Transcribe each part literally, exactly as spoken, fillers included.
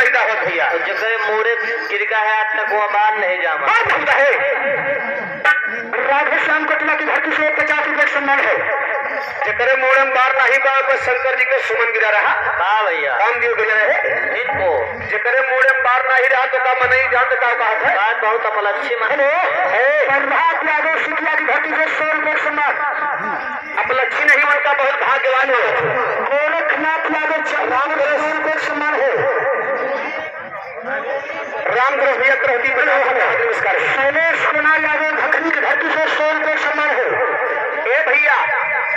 दावत भैया। और जेकरे मोड़े गिरका है, आज तक वो बार नहीं जामा। बार नहीं जाए। राधे श्याम कटला की धरती से पचास रुपए का सम्मान है। जेकरे मोड़े में बार नाही बा, बस शंकर जी के सुमन गिरा रहा। हाँ भैया। काम दियो गिरा रहे। इनको। जेकरे मोड़े में बार नाही रहा, तो का मनई जान तो का बात है? बात बहुत अपलक्षी मन। हेलो। ए। प्रभात यादव सिकिया की धरती से सौ रुपए का सम्मान। अपलक्षी नहीं, उनका बहुत भाग्यवान हो। गोरखनाथ यादव चंद्राम से सौ रुपए का सम्मान है। रामकृष्ण भैया, प्रहदीप भैया, नमस्कार। शैलेश कुमार यादव धखनी की धरती से सौ रुपए सम्मान है। ए भैया,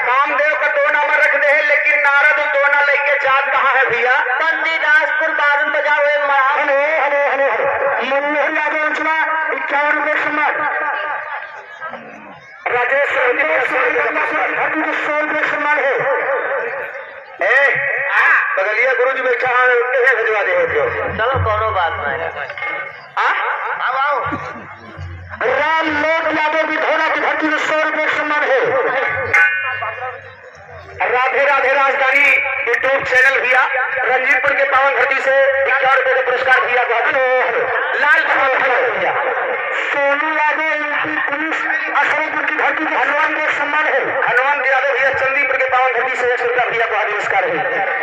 कामदेव का दोना में रख दे है, लेकिन नारद दोना लेके जात कहाँ है भैया? बंदीदासपुर बारून बाजार हुए मरा। Hello, hello, hello, hello. Manohar Yadav उछला, इक्यावन रुपए सम्मान। राजेश धरती को सौ रुपए सम्मान है। ए, बगलिया गुरु जी बैठा है, उनके से भिजवा दे हो तो। चलो, कोनो बात नहीं। आ? आओ, आओ। राम लोक यादव बिधौरा की धरती में सौ रुपए सम्मान है। राधे राधे राजधानी YouTube चैनल भैया, रंजीतपुर के पावन धरती से इक्यावन रुपए का पुरस्कार भैया को। Hello, hello. लाल कमल भैया। सोनू यादव, एमपी पुलिस, अशोकपुर की धरती के हनुमान को सम्मान है। हनुमान यादव भैया, चंदीपुर के पावन धरती से एक सौ रुपया भैया को पुरस्कार है।